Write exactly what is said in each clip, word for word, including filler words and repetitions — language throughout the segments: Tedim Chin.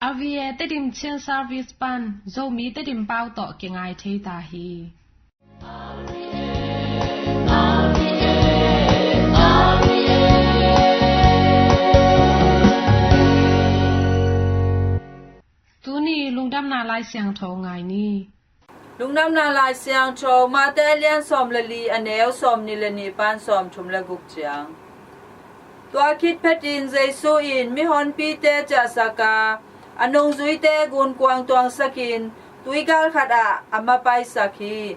R V A Tedim Chin Service pan Zomi Tedim pau tawh kingai thei ta hi. Tuni lungdamna Lai Siangtho ngai ni. Lungdamna Lai Siangtho, Mate a lian sawm le li, a neu sawm ni le ni pan sawm thum le guk ciang. Tua khit phetin Jesu in mihonpite ciahsak a, a nungzuite gunkuang tuangsakin tuigal khatah a mapaisak hi.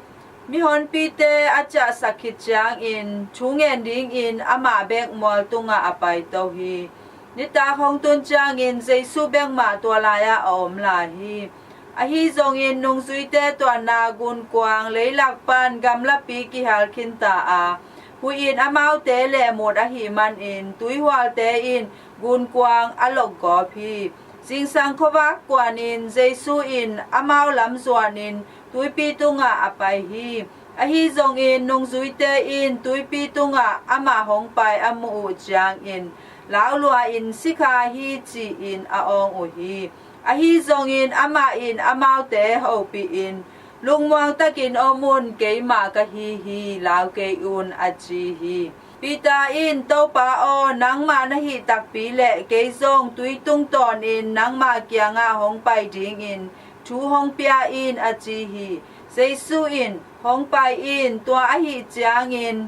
Mihonpite a ciahsak khit ciangin thu ngen dingin amah bek mual tungah a paito hi. Nitak hong tun ciangin Jesu bek mah tua lai-ah a om lai hi. Ahi zongin nungzuite tuanna gunkuang leilak pan gamlapi kihal khinta a, huih in amaute lehmut ahih manin tuihualte in gunkuang a lokgawp hi. Zingsang khuavak kuanin Jesu in amau lam zuanin tuipi tungah a pai hi. Ahi zongin nungzuite in tuipi tungah amah hong pai a muh uh ciangin, laulua-in, "Sikha hi," ci-in a awng uh hi. Ahi zongin amah in amaute hopihin, "Lungmuang takin om un, keimah ka hi hi, lau kei un," a ci hi. Peter in, "Topa aw, nangmah na hih takpi leh kei zong tui tungtawnin nangmah kiangah hong pai dingin thu hong pia in," a ci hi. Jesu in, "Hong pai in." Tua ahih ciangin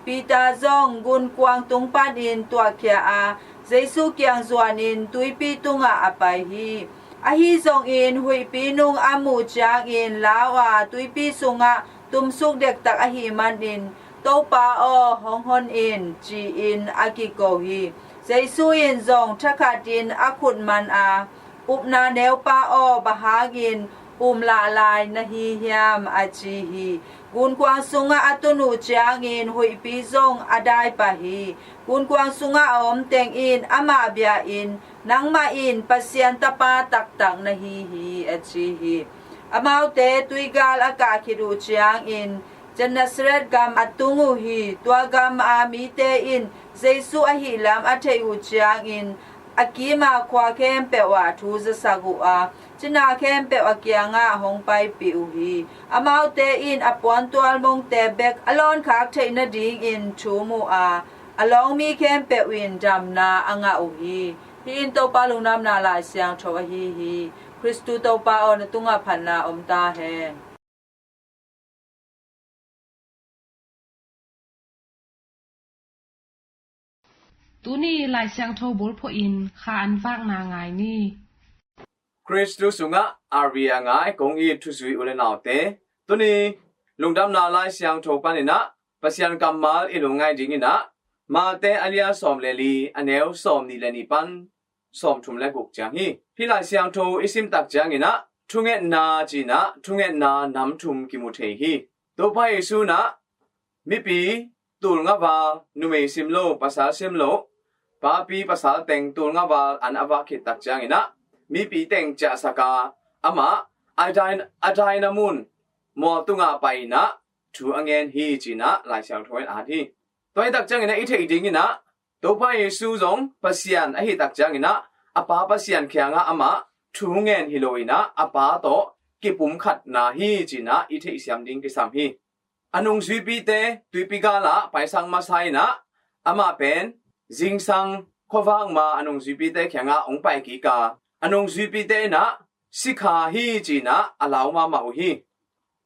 Peter zong gunkuang tung panin tuahkhia a, Jesu kiang zuanin tuipi tungah a pai hi. Ahi zongin huihpi nung a muh ciangin lau a, tuipi sungah tumsuk dektak ahih manin, "Topa aw, hong hon in," ci-in a kiko hi. Jesu in zong thakhatin a khut man a, "Upna neupa aw, bang hangin um lahlai na hi hiam?" a ci hi. Gunkuang sungah a tun uh ciangin huihpi zong a daipah hi. Gunkuang sungah a om teng in amah bia-in, "Nangmah in Pasian Tapa taktak na hi hi," a ci hi. Amaute tuigal a kah khit uh ciangin Gennesaret gam a tung uh hi. Tua gam a mite in Jesu ahih lam a theih uh ciangin a kima khua khempeuh ah thu zasak uh a, cina khempeuh a kiangah hong paipih uh hi. Amaute in a puantual mongte bek a lawnkhak theih nadingin thum uh a, a lawng mi khempeuh in damna a ngah uh hi. Hih in Topa Lungdamna Lai Siangtho ahi hi. Khristu Topa aw, na tungah phatna om ta hen. Tuni Lai Siangtho bulphuh in kha an vakna ngai ni. Khristu sungah R V A ngai kong it thuzui u le naute, tuni Lungdamna Lai Siangtho panin ah Pasian kammal i lungngai dingin ah Mate a lian sawm le li, a neu sawm ni le ni pan sawm thum le guk ciang hi. Hih Lai Siangtho i simtak ciangin ah thungetna ci-in ah thungetna nam thum kimu thei hi. Topa Jesu in ah mipi tul nga val, numei sim lo, pasal sim lo, papi pasal teng tul nga val an a vak khittak ciangin ah mipi teng ciahsak a, amah a dai, a daina mun mual tungah pai-in ah thu a ngen hi ci-in ah Lai Siangtho in a at hi. Tua hi tak ciangin ah i theih dingin ah Topa Jesu zong Pasian ahih tak ciangin ah a Pa Pasian kiangah amah thu ngen hi lo-in ah a Pa tawh kipumkhatna hi ci-in ah i theihsiam ding kisam hi. A nungzuipite tuipi galah paisak masa in ah amah pen zingsang khuavak ma a nungzuipite kiangah hong pai kik a, a nungzuipite in ah sikha hi ci-in ah a lau mahmah uh hi.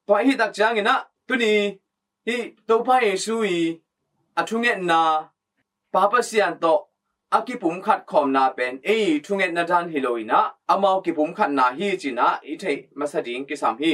Tua ahih tak ciangin ah tuni hih Topa Jesu i a thungetna Pa Pasian tawh a kipumkhat khawmna pen ei thungetna dan hi lo-in ah amau kipumkhatna hi ci-in ah i theih masa ding kisam hi.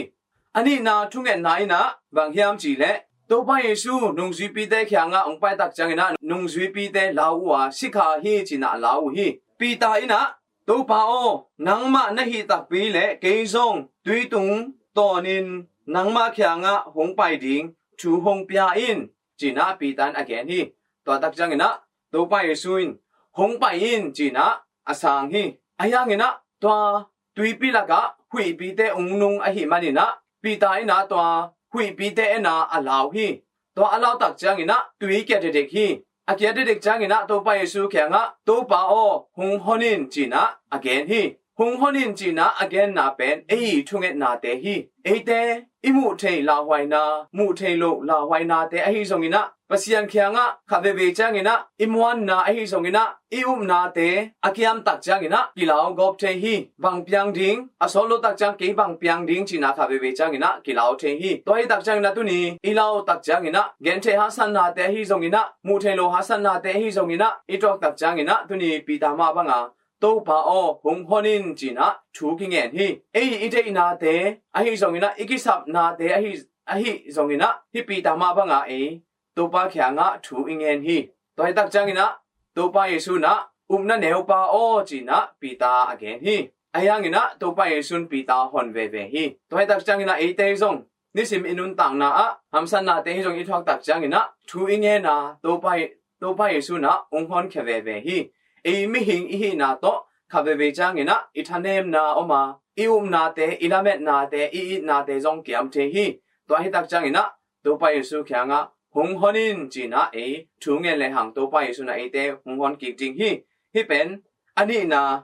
A nihna thungetna in ah bang hiam cih leh Topa Jesu nungzuipite kiangah hong pai tak ciangin ah nungzuipite lau uh a, sikha hi ci-in ah lau uh hi. Peter in ah, "Topa aw, nangmah na hih takpi leh kei zong tui tung tawnin nangmah kiangah hong pai ding thu hong pia in," ci-in ah Peter in a gen hi. Tua tak ciangin ah Topa Jesu in, "Hong pai in," ci-in ah a sang hi. Ahi hangin ah tua tuipi lakah huihpite hong nung ahih manin ah Peter in ah tua huihpite en a a lau hi. Tua a lau tak ciangin ah tui kia dedek hi. A kia dedek ciangin ah Topa Jesu kiangah, "Topa aw, hong hon in," ci-in ah a gen hi. hong hon in cinah a genna pen ei thungetnate hi. Eite i muh thei lauhuaina, muh thei lo lauhuainate ahi zonginah Pasian kiangah khat veivei cianginah i muanna ahi zonginah i upnate a kiamtak cianginah kilau gawp thei hi. Bang piang ding, a sawt lotak ciang kei bang piang ding cinah khat veivei cianginah kilau thei hi. Tua hitak cianginah tuni i lautak cianginah genthei haksatnate ahi zonginah, muh thei lo haksatnate ahi zonginah i tuaktak cianginah tuni Peter mah banga Topa aw, hong hon in cinah thu kingen hi. Ei i deihnate ahi zonginah, i kisapnate ahi, ahi zonginah hih Peter mah banga ei Topa kiangah thu i ngen hi. Tua hitak cianginah Topa Jesu inah upna neupa aw cinah Peter a gen hi. Ahi hanginah Topa Jesu in Peter hon veve hi. Tua hitak cianginah eite zong nisim i nuntakna ah hamsatnate hi zong i thuaktak cianginah thu i ngen a Topa, Topa Jesu inah hong honkhia veve hi. Ei mihing i hihna tawh khat veivei cianginah i thanemna om a, i upnate, i lametnate, i itnate zong kiam thei hi. Tua hitak cianginah Topa Jesu kiangah hong hon in cinah ei thu ngen lehang Topa Jesu inah eite hong hon kik ding hi. Hih pen a nihna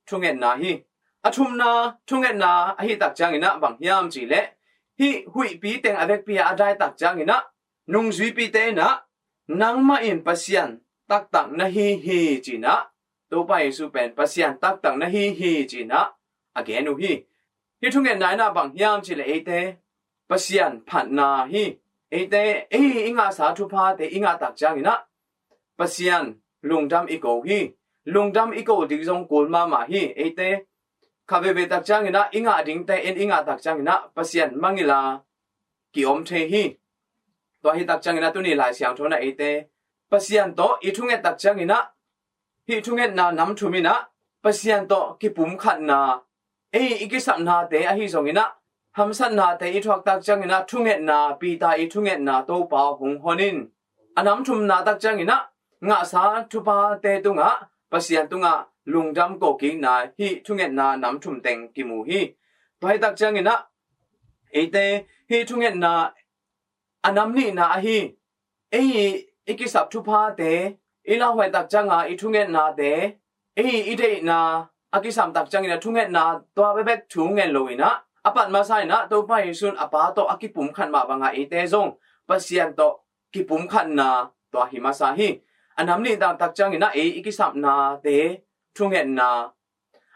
thungetna hi. A thumna thungetna ahitak cianginah bang hiam cihleh, hih huihpi teng a vekpi a daitak cianginah nungzuipite inah nangmah in Pasian taktak na hi hi cinah, Topa Jesu pen Pasian taktak na hi hi cinah a gen uh hi. Hih thungetna inah bang hiam cihleh eite Pasian phatna hi. Eite ei i ngahsa thuphate i ngahtak cianginah Pasian lungdam i ko hi. Lungdam i ko ding zong kul mahmah hi. Eite khat veivei tak cianginah i ngah dingte en i ngahtak cianginah Pasian mangila kiom thei hi. Tua hitak cianginah tuni Lai Siangtho inah eite Pasian tawh i thungettak cianginah hih thungetna nam thum inah Pasian tawh kipumkhatna, ei i kisapnate ahi zonginah hamsatnate i thuaktak cianginah thungetna, Peter i thungetna Topa hong hon in. A nam thumna tak cianginah ngahsa thuphate tungah Pasian tungah lungdam kokikna hih thungetna nam thum teng kimu hi. Tua hitak cianginah eite hih thungetna a nam nihna ahi, ei i kisap thuphate, i lauhuaitak cianga i thungetnate, ei i deihna a kisamtak ciangin a thungetna tua bekbek thu ngen lo inah, a pat masa inah Topa Jesu in a Pa tawh a kipumkhat mah bangah eite zong Pasian tawh kipumkhatna tua hi masa hi. A nam nihna tak cianginah ei i kisapnate thungetna,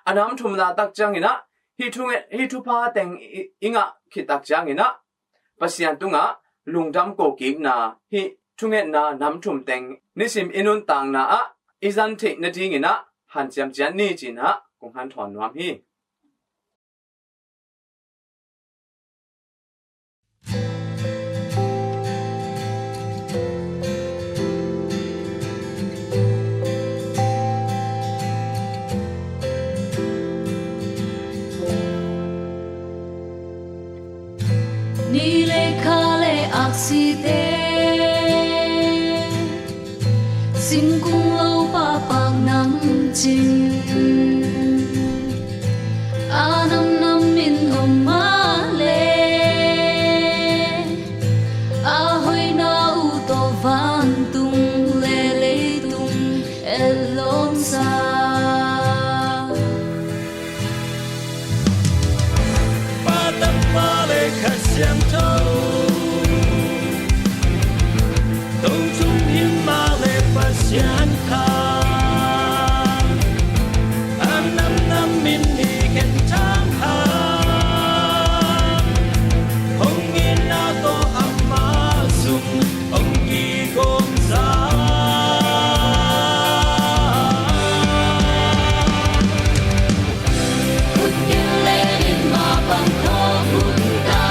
a nam thumna tak cianginah hih thunget, hih thupha teng i, i ngah khit tak cianginah Pasian tungah lungdam kokikna, hih thungetna nam thum teng nisim i nuntakna ah i zan theih nadinginah hanciam ciat ni cinah kong hanthawn nuam hi. Ni le kha le aksite, singkung lo pahpak nang cin, a namnam in om mah le, a hoihna uh tawh vantung le leitung etlawmsa. Pa, Tapa le Kha Siangtho, tung tung him mah le Pasian kha, a namnam in i khen thang hang, hong itna tawh amah sung hong kigawmsa. Khut in le in mah bang khawk hun ta,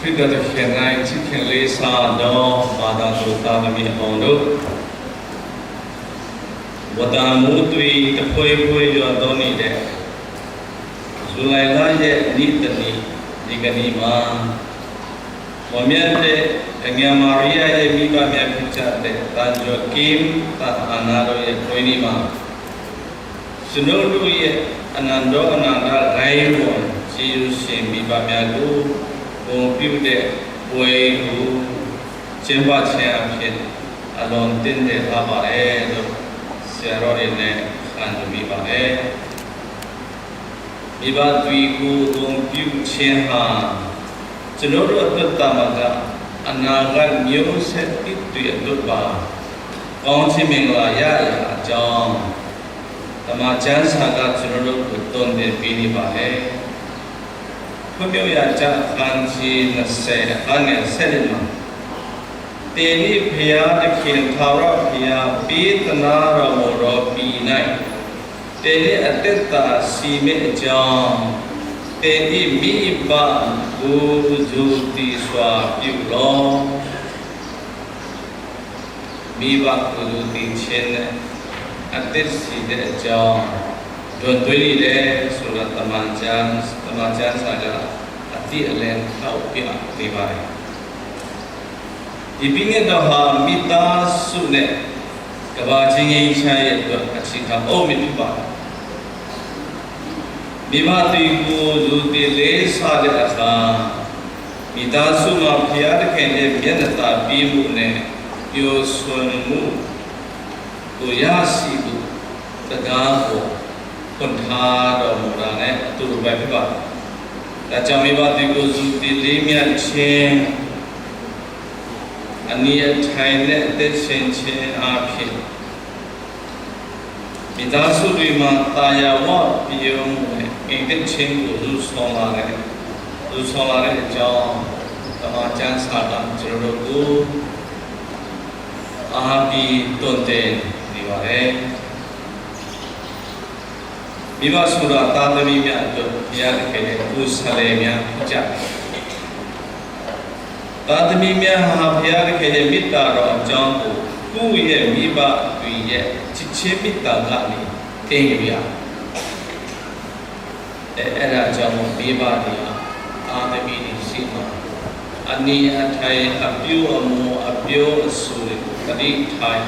ခရစ်တော်တခင်၌ချစ်ခင်လေးစားသောဘာသာသူသားသမီးအပေါင်းတို့၊ ဝတ်တန်မူးသွေးတဖွဲဖွဲရွာသောနေ့တဲ့ ဇူလိုင်လရဲ့နေ့တစ်နေ့၊ ဒီကနေ့မှာ မွန်မြတ်တဲ့အငယ်မာရိယရဲ့မိဘများဖြစ်ကြတဲ့ တန်ကျော်ကင်း၊ တန်အာနာတို့ရဲ့ပွဲနေ့မှာ ကျွန်ုပ်တို့ရဲ့အနန္တောအနန္တဂိုဏ်းဝင်ကျေးဇူးရှင်မိဘများကိုဂုဏ်ပြုတဲ့ပွဲကိုကျင်းပခြင်းအဖြစ် အလွန်တင့်တယ်လှပါတယ်လို့ဆရာတော်တွေနဲ့ခံယူမိပါတယ်။ မိဘတွေကိုဂုဏ်ပြုခြင်းဟာ ကျွန်ုပ်တို့အတွက်သာမက အနာဂတ်မျိုးဆက်သစ်တွေအတွက်ပါ ကောင်းချီးမင်္ဂလာရရာအကြောင်း သမ္မာကျမ်းစာကကျွန်တော်တို့ကိုသွန်သင်ပေးနေပါတယ်။ ဖွင့်ပြရာကျမ်းအခန်းကြီးနှစ်ဆယ် အခန်းငယ်ဆယ့်နှစ်မှာ သင်နှင့်ဘုရားသခင်ထာဝရဘုရားပေးသနားတော်မူသောပြည်၌သင်နှင့်အသက်သာစေမည်အကြောင်း သင်၏မိဘကိုရိုသေစွာပြုလော့။ မိဘကိုရိုသေခြင်းနဲ့အသက်ရှိတဲ့အကြောင်း ဒွန်တွင်းနေတယ်ဆိုတာ သမ္မာကျမ်း၊ သမ္မာကျမ်းစာကအသည့်အလဲထောက်ပြနေပါတယ်။ ဒီပညတ်တော်ဟာမိသားစုနဲ့ကမ္ဘာကြီးငြိမ်းချမ်းရေးအတွက်အခြေခံအုတ်မြစ်ဖြစ်ပါတယ်။ မိဘတွေကိုရိုသေလေးစားတဲ့အခါ မိသားစုမှာဘုရားသခင်ရဲ့မျက်နှာသာပေးမှုနဲ့ပျော်ရွှင်မှုကိုရရှိဖို့ တံခါးကိုဖွင့်ထားတော်မူတာနဲ့အတူတူပဲဖြစ်ပါတယ်။ ဒါကြောင့်မိဘတွေကိုရိုသေလေးမြတ်ခြင်း၊ အနံ့အထိုင်နဲ့အသက်ရှင်ခြင်းအားဖြင့် မိသားစုတွေမှာသာယာဝပြောမှုနဲ့ငြိမ်သက်ခြင်းကိုယူဆောင်လာတဲ့၊ ယူဆောင်လာတဲ့အကြောင်း သမ္မာကျမ်းစာကကျွန်တော်တို့ကိုအားပေးသွန်သင်နေပါတယ်။ မိဘဆိုတာသားသမီးများအတွက်ဘုရားသခင်ရဲ့ကိုယ်စားလှယ်များဖြစ်ကြတယ်။ သားသမီးများဟာဘုရားသခင်ရဲ့မေတ္တာတော်အကြောင်းကိုကိုယ့်ရဲ့မိဘတွေရဲ့ချစ်ခြင်းမေတ္တာကနေသင်ယူရတယ်။ အဲ၊ အဲဒါကြောင့်မိဘတွေကသားသမီးတွေရှေ့မှာအနံ့အထိုင်၊ အပြုအမူ၊ အပြောအဆိုတွေကိုသတိထား၊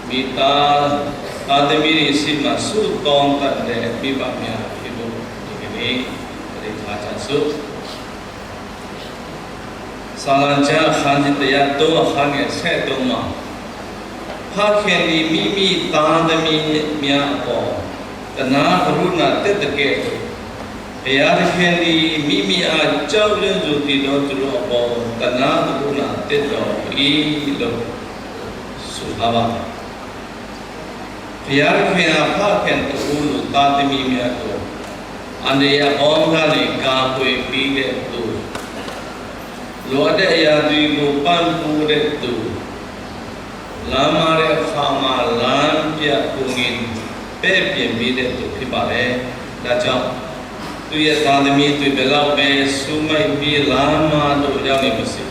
မိသား၊ သားသမီးတွေရှေ့မှာဆုတောင်းတတ်တဲ့မိဘများဖြစ်ဖို့ဒီကနေ့သတိထားကြစို့။ ဆာလံကျမ်းအခန်းကြီးတစ်ရာသုံး အခန်းငယ်ဆယ့်သုံးမှာ ဖခင်သည်မိမိသားသမီးများအပေါ်သနားကရုဏာသက်သကဲ့သို့ ဘုရားသခင်သည်မိမိအားကြောက်ရွံ့ရိုသေသောသူတို့အပေါ်သနားကရုဏာသက်တော်မူ၏လို့ဆိုထားပါတယ်။ ဘုရားသခင်ဟာဖခင်တဦးလိုသားသမီးများကိုအန္တရာယ်အပေါင်းကနေကာကွယ်ပေးတဲ့သူ လိုအပ်တဲ့အရာတွေကို ပံ့ပိုးတဲ့သူ၊ လမ်းမှာတဲ့အခါမှာ လမ်းပြသူ၊ ပို့ဆောင်ပေးတဲ့သူ ဖြစ်ပါတယ်။ ဒါကြောင့် သူ့ရဲ့သားသမီးတွေ ဘယ်လောက်ပဲ စုမိုက်ပြီး လမ်းမှာတို့ ရောက်နေပါစေ၊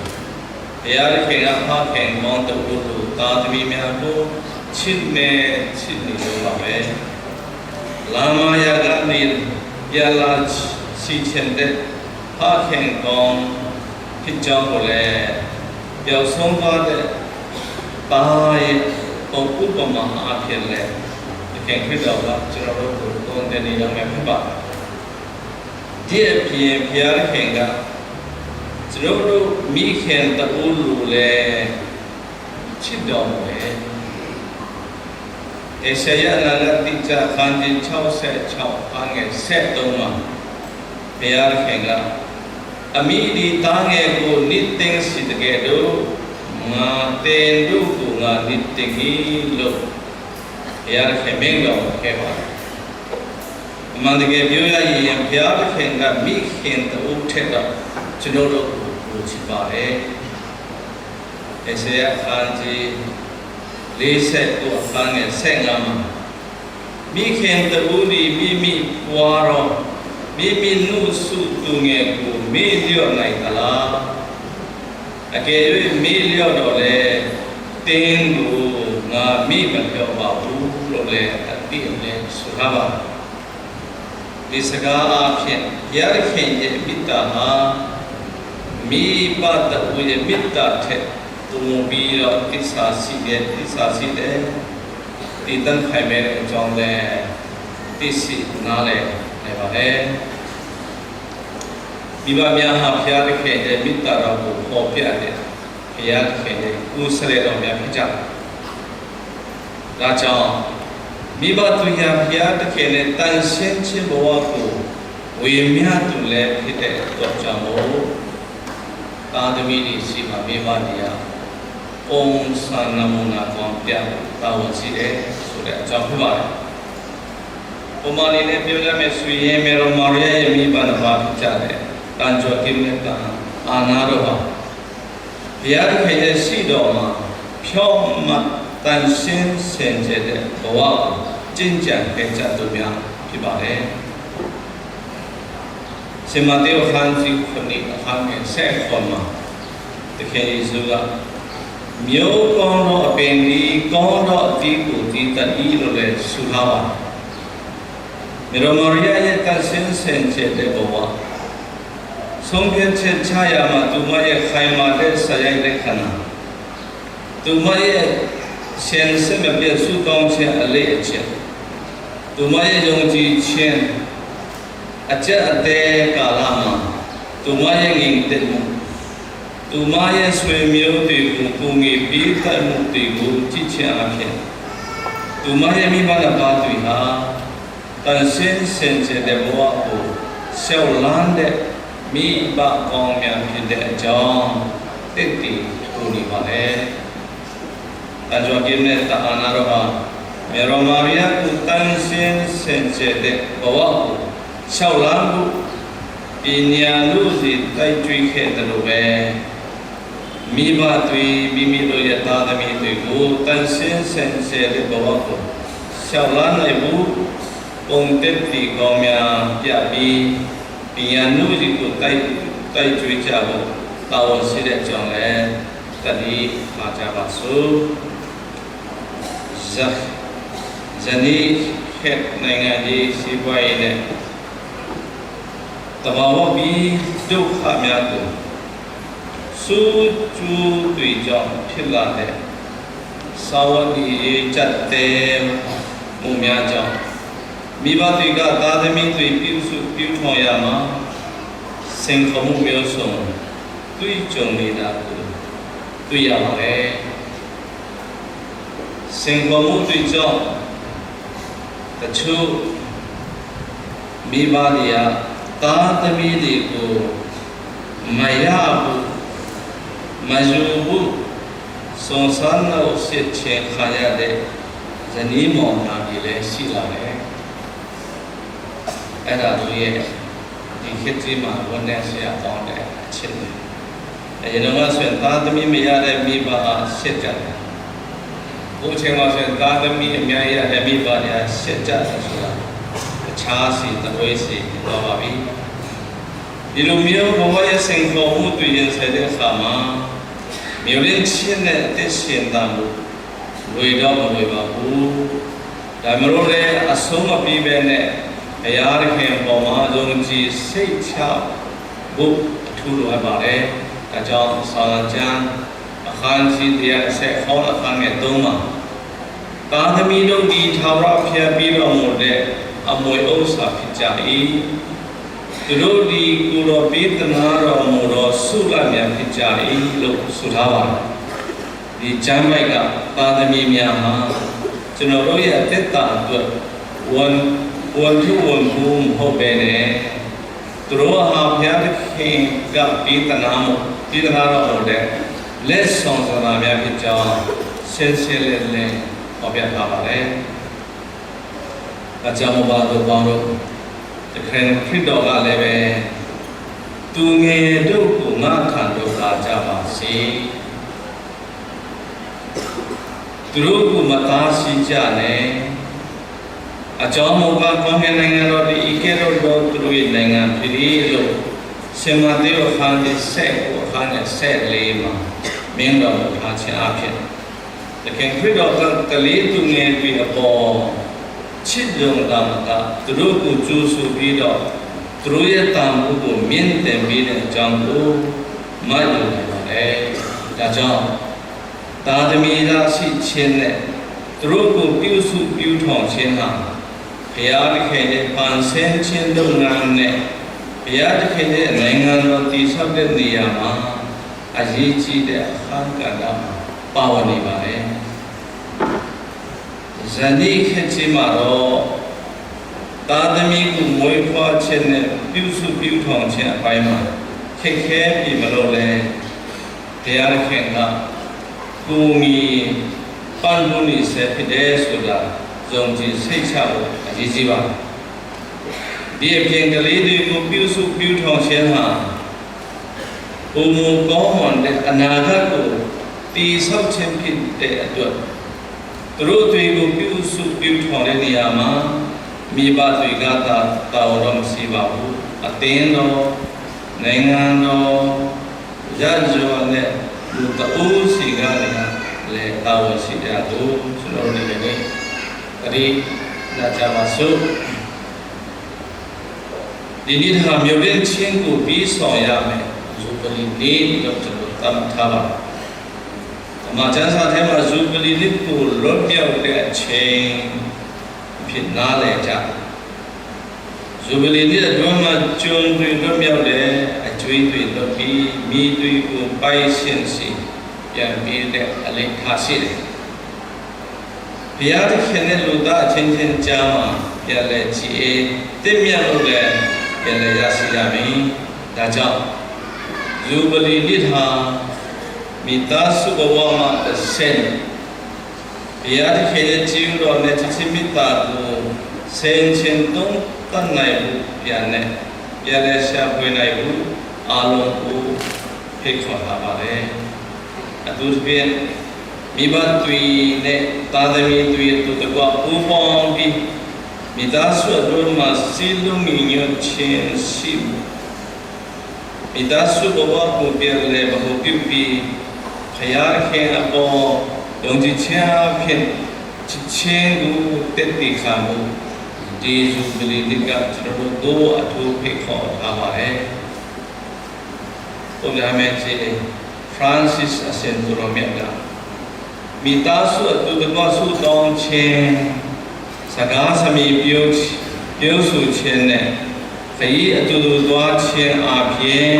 ဘုရားသခင်က ဖခင်ကောင်းတဦးလို သားသမီးများကို ချစ်မြဲချစ်နေလို့ပါပဲ။ လမ်းမှာရာကနေ ပြန်လာချင်တဲ့ ဖခင်ကောင်းဖြစ်ကြောင်းကိုလည်း ပျောက်ဆုံးသွားတဲ့သားရဲ့ ပုံဥပမာအားဖြင့်လည်း သခင်ခရစ်တော်က ကျွန်တော်တို့ကို သွန်သင်နေပါတယ်။ ဒီအပြင် ဘုရားသခင်က ကျွန်တော်တို့မိခင်တဦးလိုလည်း ချစ်တော်မူတယ်။ ဧဇာယအနာဂတ်ကျမ်း အခန်းကြီး ခြောက်ဆယ့်ခြောက်၊ အငယ် ဆယ့်သုံးမှာ ဘုရားသခင်က "အမိသည် သားငယ်ကို နှစ်သိမ့်စေသကဲ့သို့ ငါ၊ သင်တို့ကို ငါနှစ်သိမ့်မည်" လို့ ဘုရားသခင် မိန့်တော်မူခဲ့ပါတယ်။ အမှန်တကယ် ပြောရရင် ဘုရားသခင်က မိခင်တဦးထက်တော့ ကျွန်တော်တို့ကို ပိုချစ်ပါတယ်။ ဧဇာယအခန်းကြီး လေးဆယ့်ကိုး၊ အငယ် ဆယ့်ငါးမှာ "မိခင်တဦးသည် မိမိဘဝ၊ မိမိနုဆူသူငယ်ကို မေ့လျော့နိုင်သလား။ အကယ်၍ မေ့လျော့တော့လည်း သင်ကို ငါမေ့မလျော့ပါဘူး" လို့လည်း အတိအလင်း ဆိုထားပါတယ်။ ဒီစကားအားဖြင့် ဘုရားသခင်ရဲ့ မေတ္တာဟာ မိဘတဦးရဲ့ မေတ္တာထက် ပိုပြီးတော့ သစ္စာရှိတယ်၊ သစ္စာရှိတယ်၊ တည်တံ့ခိုင်မြဲတဲ့အကြောင်းလည်း သိရှိနားလည်နိုင်ပါတယ်။ မိဘများဟာ ဘုရားသခင်ရဲ့ မေတ္တာတော်ကို ဖော်ပြတဲ့ ဘုရားသခင်ရဲ့ ကိုယ်စားလှယ်တော်များ ဖြစ်ကြတယ်။ ဒါကြောင့် မိဘသူများ ဘုရားသခင်ရဲ့ သန့်ရှင်းခြင်းဘဝကို ဝေမျှသူလည်း ဖြစ်တဲ့အတွက်ကြောင့်မို့ သားသမီးတွေဆီမှာ မိဘတွေက ပုံစံနမူနာကောင်းပြဖို့ တာဝန်ရှိတယ်ဆိုတဲ့ အကြောင်းဖြစ်ပါတယ်။ ဥပမာအနေနဲ့ ပြောရမယ်ဆိုရင် မေရိုမာရီယာရဲ့ မိဘနှစ်ပါးဖြစ်ကြတဲ့ သံယော်ကီမ်နဲ့ သံအာနာတို့ဟာ ဘုရားသခင်ရဲ့ ရှေ့တော်မှာ ဖြောင့်မတ်သန့်ရှင်းစင်ကြယ်တဲ့ ဘဝကို ကျင့်ကြံခဲ့ကြသူများ ဖြစ်ပါတယ်။ ရှင်မဿဲအခန်းကြီးခုနစ် အငယ်ဆယ့်ခုနစ်မှာ သခင်ယေရှုက "မျိုးကောင်းသောအပင်သည် ကောင်းသောအသီးကို သီတတ်၏" လို့လည်း ဆိုထားပါတယ်။ မေရိုမာရီယာရဲ့ သန့်ရှင်းစင်ကြယ်တဲ့ဘဝ၊ ဆုံးဖြတ်ချက်ချရာမှာ သူမရဲ့ ခိုင်မာတဲ့ စာရိုက်လက္ခဏာ၊ သူမရဲ့ အစဉ်အဆက်မပြတ် ဆုတောင်းခြင်း အလေ့အကျင့်၊ သူမရဲ့ ယုံကြည်ခြင်း အကျပ်အတည်းကာလမှာ သူမရဲ့ ငြိမ်သက်မှု၊ သူမရဲ့ ဆွေမျိုးတွေကို ကူညီပေးတတ်မှုတွေကို ကြည့်ခြင်းအားဖြင့် သူမရဲ့ မိဘနှစ်ပါးတွေဟာ သန့်ရှင်းစင်ကြယ်တဲ့ ဘဝကို လျှောက်လှမ်းတဲ့ မိဘကောင်းများ ဖြစ်တဲ့အကြောင်း သက်သေထူနေပါတယ်။ သံယော်ကီမ်နဲ့ သံအာနာတို့ဟာ မေရိုမာရီယာကို သန့်ရှင်းစင်ကြယ်တဲ့ ဘဝကို လျှောက်လှမ်းဖို့ ပညာလူစီ တိုက်တွန်းခဲ့သလိုပဲ မိဘတွေ မိမိတို့ရဲ့ သားသမီးတွေကို သန့်ရှင်းစင်ကြယ်တဲ့ ဘဝကို လျှောက်လှမ်းနိုင်ဖို့ ပုံသက်သေကောင်းများပြပြီး ပညာလူစီကို တိုက်တိုက်တွန်းကြဖို့ တာဝန်ရှိတဲ့အကြောင်းလည်း သတိထားကြပါစို့။ ယ- ယနေ့ခေတ် နိုင်ငံရေး၊ စီးပွားရေးနဲ့ သဘာဝပြီး ဒုက္ခများကို ဆိုးကျိုးတွေကြောင့် ဖြစ်လာတဲ့ စားဝတ်နေရေး ကျပ်တည်းမှုများကြောင့် မိဘတွေက သားသမီးတွေ ပြုစုပျိုးထောင်ရာမှာ စိန်ခေါ်မှုမျိုးစုံ တွေ့ကြုံနေတာကို တွေ့ရပါတယ်။ စိန်ခေါ်မှုတွေကြောင့် တချို့မိဘတွေက သားသမီးတွေကို မရဘူး၊ မယူဘူး၊ စွန့်စားနှုတ်ဆက်ခြင်းခံရတဲ့ ဇနီးမောင်နှံတွေလည်း ရှိလာတယ်။ အဲ့ဒါတို့ရဲ့ ဒီခေတ်ကြီးမှာ ဝမ်းနည်းစရာကောင်းတဲ့ အခြေအနေ။ ဘ အရင်တုန်းကဆိုရင် သားသမီးမရတဲ့မိဘဟာ ရှစ်ကျပ်တယ်။ အခုအချိန်မှာဆိုရင် သားသမီးအများကြီးရတယ်၊ မိဘတွေက ရှစ်ကျပ်တယ်ဆိုတာ တခြားစီ တဝေးစီ သွားပါပြီ။ ဒီလိုမျိုး ဘဝရဲ့စိန်ခေါ်မှုတွေ ရင်ဆိုင်တဲ့အခါမှာ မျှော်လင့်ခြင်းနဲ့ အသက်ရှင်သန်ဖို့ လွယ်တော့မလွယ်ပါဘူး။ ဒါမျိုးလည်း အဆုံးမပြီးပဲနဲ့ ဘုရားသခင်အပေါ်မှာ ယုံကြည်စိတ်ချဖို့ အထူးလိုအပ်ပါတယ်။ ဒါကြောင့် စာလံကျမ်း အခန်းကြီး တစ်ရာတစ်ဆယ့်ခုနစ် အခန်းငယ် သုံးမှာ သားသမီးတို့သည် ထာဝရဘုရားပေးတော်မူတဲ့ အမွေဥစ္စာဖြစ်ကြ၏။ သူတို့သည် ကိုယ်တော်ပေးသနားတော်မူသော ဆုလပ်များဖြစ်ကြ၏လို့ ဆိုထားပါတယ်။ ဒီကျမ်းပိုဒ်က သားသမီးများဟာ ကျွန်တော်တို့ရဲ့ အသက်တာအတွက် ဝန်၊ ဝန်ထုပ်ဝန်ပိုး မဟုတ်ဘဲနဲ့ သူတို့ဟာ ဘုရားသခင်က ပေးသနားမှု၊ ပေးသနားတော်မူတဲ့ လက်ဆောင်သနားများဖြစ်ကြောင်း ရှင်းရှင်းလင်းလင်း ဖော်ပြထားပါတယ်။ ဒါကြောင့်မို့ပါ သူပေါင်းတို့ သခင်ခရစ်တော်ကလည်းပဲ သူငယ်တို့ကို ငါ့ထံသို့ လာကြပါစေ။ သူတို့ကို မတားဆီးကြနဲ့။ အကြောင်းမူကား ကောင်းကင်နိုင်ငံတော်သည် အကဲသို့သော သူတို့၏နိုင်ငံဖြစ်၏လို့ ရှင်မဿဲအခန်းကြီး ဆယ့်ကိုး အခန်းငယ် ဆယ့်လေးမှာ မိန့်တော်မူထားခြင်းအပြင် သခင်ခရစ်တော်က ကလေးသူငယ်တွေအပေါ် ချစ်ရုံသာမက သူတို့ကို ကြိုဆိုပြီးတော့ သူတို့ရဲ့တန်ဖိုးကို မြင့်တင်ပေးတဲ့အကြောင်းကို မှတ်ယူနိုင်ပါတယ်။ ဒါကြောင့် သားသမီးရရှိခြင်းနဲ့ သူတို့ကို ပြုစုပျိုးထောင်ခြင်းဟာ ဘုရားသခင်ရဲ့ ပန်ဆန်းခြင်းလုပ်ငန်းနဲ့ ဘုရားသခင်ရဲ့ နိုင်ငံတော်တည်ဆောက်တဲ့နေရာမှာ အရေးကြီးတဲ့ အခန်းကဏ္ဍမှာ ပါဝင်နေပါတယ်။ ယနေ့ခေတ်ကြီးမှာတော့ သားသမီးကို မွေးဖွားခြင်းနဲ့ ပြုစုပျိုးထောင်ခြင်းအပိုင်းမှာ ခက်ခဲပြီမလို့လဲ ဘုရားသခင်က ကူညီပံ့ပိုးနေဆဲဖြစ်တယ်ဆိုတာ ယုံကြည်စိတ်ချဖို့ အရေးကြီးပါတယ်။ ဒီအပြင် ကလေးတွေကို ပြုစုပျိုးထောင်ခြင်းဟာ ပိုမိုကောင်းမွန်တဲ့ အနာဂတ်ကို တည်ဆောက်ခြင်းဖြစ်တဲ့အတွက် သူတို့တွေကို ပြုစုပျိုးထောင်တဲ့နေရာမှာ မိဘတွေကသာ တာဝန်တော့ မရှိပါဘူး။ အသင်းတော်၊ နိုင်ငံတော်၊ ရပ်ရွာနဲ့ လူတဦးစီကနေလည်း တာဝန်ရှိတယ်လို့ ကျွန်တော်တို့အနေနဲ့ သတိရကြပါစို့။ ဒီနေ့ဟာ မျှော်လင့်ခြင်းကို ပြီးဆောင်ရမယ့် ယူဘလီနေ့လို့ ကျွန်တော်သတ်မှတ်ထားပါတယ်။ ဓမ္မကျမ်းစာထဲမှာ ယူဘလီနေ့ကို လွတ်မြောက်တဲ့အချိန်အဖြစ် နားလည်ကြတယ်။ ယူဘလီနေ့အတွင်းမှာ ကျွန်တွေလွတ်မြောက်တယ်၊ အကြွင်းတွေလွတ်ပြီး မြေတွေကို ပိုင်ရှင်ဆီပြန်ပေးတဲ့ အလေ့အထရှိတယ်။ ဘုရားသခင်နဲ့ လူသားအချင်းချင်းကြားမှာ ပြန်လည်ကြည်အေးသင့်မြတ်မှုလည်း ပြန်လည်ရရှိရမည်။ ဒါကြောင့် ယူဘလီနေ့ဟာ မိသားစုဘဝမှတစ်ဆင့် ဘုရားသခင်ရဲ့ ကျေးဇူးတော်နဲ့ ချစ်ခြင်းမေတ္တာကို ဆင်ခြင်သုံးသပ်နိုင်ဖို့ ပြန်နဲ့ ပြန်လည်ရှာဖွေနိုင်ဖို့ အားလုံးကို ဖိတ်ခေါ်ထားပါတယ်။ အထူးသဖြင့် မိဘတွေနဲ့ သားသမီးတွေ အတူတကွ ပူးပေါင်းပြီး မိသားစုအတွင်းမှာ စည်းလုံးညီညွတ်ခြင်းရှိဖို့၊ မိသားစုဘဝကို ပြန်လည်ဗဟိုပြုပြီး ဘုရားသခင်အပေါ် ယုံကြည်ခြင်းအားဖြင့် ချစ်ခြင်းကို သက်သေခံဖို့ ဒီယူဘလီနေ့က ကျွန်တော်တို့ကို အထူးဖိတ်ခေါ်ထားပါတယ်။ ပုပ်ရဟန်းမင်းကြီး ဖရန်စစ်အရှင်ကိုယ်တော်မြတ်က မိသားစုအတူတကွ ဆုတောင်းခြင်း၊ စကားစမြည်ပြော၊ ပြောဆိုခြင်းနဲ့ ခရီးအတူတူသွားခြင်းအားဖြင့်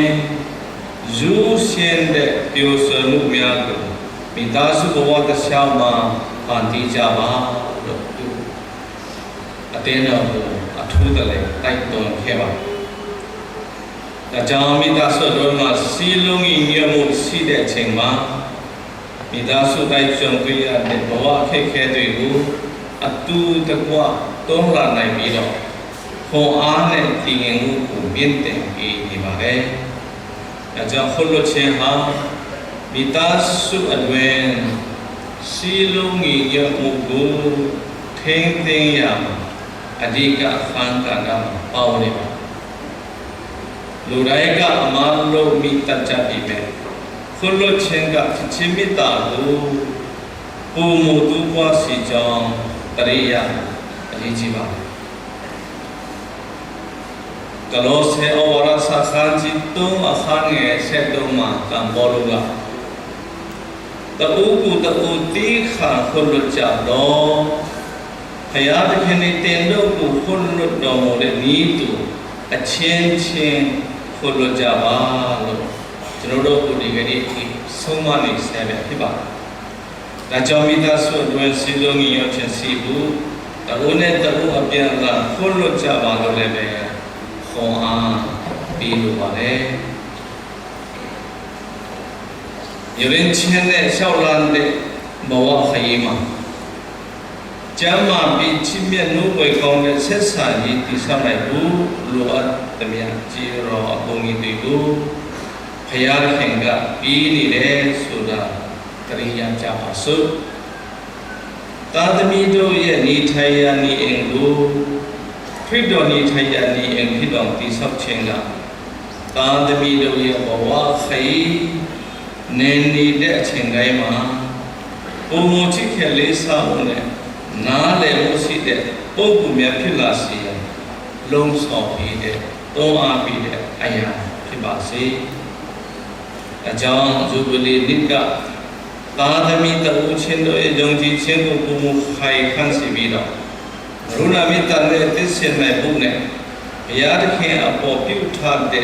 ရိုးရှင်းတဲ့ ပျော်ရွှင်မှုများကို မိသားစုဘဝတစ်လျှောက်မှာ ဖန်တီးကြပါလို့ သူအသင်းတော်ကို အထူးတလဲ တိုက်တွန်းခဲ့ပါတယ်။ ဒါကြောင့် မိသားစုအတွင်းမှာ စည်းလုံးညီညွတ်မှုရှိတဲ့အချိန်မှာ မိသားစုတိုင်း ကြုံတွေ့ရတဲ့ ဘဝအခက်အခဲတွေကို အတူတကွ တွန်းလှန်နိုင်ပြီးတော့ ခွန်အားနဲ့ တည်ငြိမ်မှုကို မြင့်တင်ပေးနေပါတယ်။ Aja khut lo chen ha, mita su adwen, si lo ngi ngi mu gu, theng theng ya, adi ka khan ka na pau ni ba. Lu dai ka ama lo mi ta cha di me. Khut lo chen ka chi mi ta gu, pu mu tu kwa si jong, tari ya, adi chi ba. Kolose awara sa khan ci tung a khan nge se tung ma kam bolu ga. Ta u ku ta u ti khan khut lo cha do. Haya ta khen ni ten do ku khut lo do mo le ni tu. A chen chen khut lo cha ba lo. Chino do ku di ga di ki so ma ni se be ki ba. Ka jong mi ta su duen si lo ngi yo chen si bu, ta u ne ta u a pian la khun lo cha ba lo le be, khong a pi lo ba le. Yo rin chen ne shao lan de ba wa kha yi ma. Cha ma pi chi mian nu boi kong de set sa yi ti sa mai bu, lo a ta mia chi ro a bu ngi ti bu. Phaya kheng ga pi ni le su da. Ka ring yan ca pa su. Ta tami do ye ni thai ya ni eng gu. Khrit do ni thai ya ni eng khit dong ti sap cheng la. Ta tami do ye ba wa khai. Nen ni de cheng gai ma. Pu mu chi khe le sa u ne. Na le mu si de. Pu pu mya phi la si ya. Long so pi de. To a pi de. Aya phi ba si. A jong Jubilee nit ka. Ta tami ta u chen do e jong ji chen ko pu mu khai khan si bi do. Runa mi ta ne ti chen nai bu ne. Ya ta khe a po piu tha de.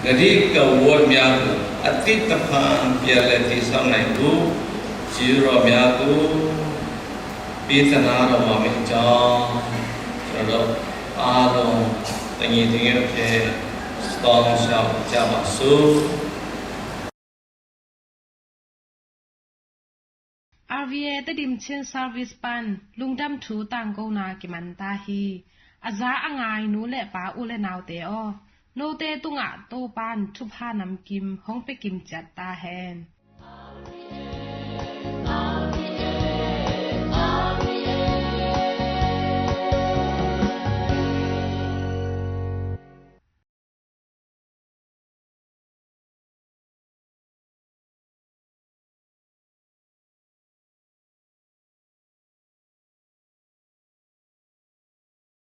Gari ka wot mya ku. A ti ta phan pia le ti sam nai bu. Ji ro mya ku. Pi ta na ro ma mi jong. Ro do. A lo. Tangi tangi ke. Stong shao jama su. RVA Tedim Chin Service pan lungdam thu tangkona kiman ta hi. A za a ngai nu le pa u le naute aw, note tungah Topan thupha namkim hong pe kim ciat ta hen.